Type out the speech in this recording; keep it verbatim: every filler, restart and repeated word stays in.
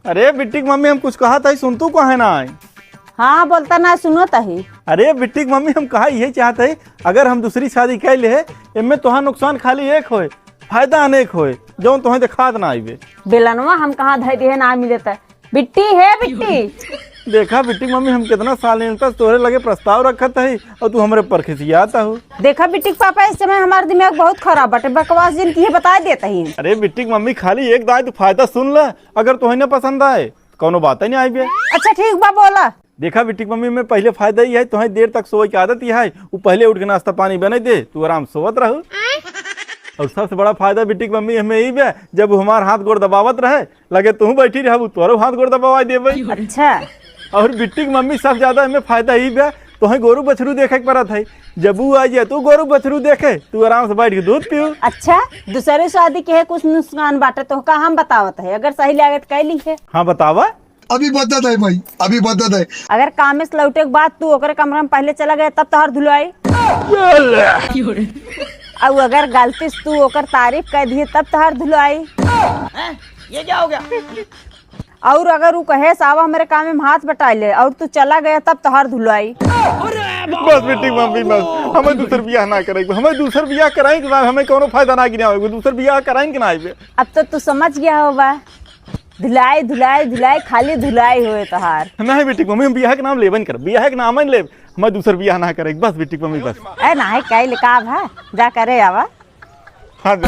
अरे बिट्टी क मम्मी, हम कुछ कहत हई, सुनतू काहे ना आई? हाँ, बोलता ना, सुनत ही। अरे बिट्टी क मम्मी, हम कहा यही चाहत हई, अगर हम दूसरी शादी कर ले, इनमें तोहार नुकसान खाली एक होए, फायदा अनेक होए, जौन तोहे देखात ना आइबे। बेलनवा हम कहाँ धइ दिहे, ना मिलत है। बिट्टी, हे बिट्टी। देखा बिट्टी क मम्मी, हम कितना साल निरंतर तोहरे लगे प्रस्ताव रखत हई और तू हमरे पर खिसियात हो। देखा बिट्टी क पापा, इस समय हमार दिमाग बहुत खराब बाटे, बकवास जिन की है बता देत ही। अरे बिट्टी क मम्मी, खाली एक दाई तू फायदा सुन ले, अगर तोहे न पसंद आए, कौनो बात ही नहीं आइबे। अच्छा ठीक बा, बोला। देखा बिट्टी क मम्मी, में पहले फायदा ई है, तोहे देर तक सोए के आदत ही है, वो पहले उठ के नाश्ता पानी बने दे, तू आराम सोवत रहू। और सबसे बड़ा फायदा बिट्टी क मम्मी हमें ई बे, जब वो हमार हाथ गोड़ दबावत रहे, लगे तू बैठी रहबू, तोरो हाथ गोड़ दबावा देबे। अच्छा। और बिट्टी क मम्मी, सबसे ज्यादा हमें फायदा ई बे, तोहे गोरू बछरू देखे के पड़त है, जब वो आ जाए तू गोरू बछरू देखे, तू आराम से बैठ के दूध पीऊ। अच्छा, दूसरे शादी के है कुछ नुकसान बाटे तो का हम बतावत है, अगर सही लागे तो कह ली है। हाँ बतावा। अभी बदत है भाई, अभी बदत है। अगर कामे से लौटे के बाद तू ओकरे कमरा में पहले चला गया, तब तोहार धुलवाई। और अगर गलती से तू ओकर तारीफ कर दिए, तब तोहार धुलवाई। हैं? ये क्या हो गया? और अगर वो कहे सावा मेरे काम में हाथ बटा ले और तू चला गया, तब तोहार धुलवाई। बस बिट्टी क मम्मी, बस, हमें दूसर बियाह ना करे, हमें दूसर बियाह कराई के बाद हमें कोनो फायदा ना गिना होगा, दूसर बियाह कराई के ना आइबे। अब तो तू समझ गया होगा। धुलाई, धुलाई, धुलाई, खाली धुलाई होए तोहार। नहीं बिट्टी क मम्मी, हम बियाह के नाम लेबे न करब, बियाह के नाम ही लेब, हमें दूसर बियाह ना करे, बस बिट्टी क मम्मी, बस। ए, नहीं, कह ले का भा, जा करे आवा। हाँ, जा।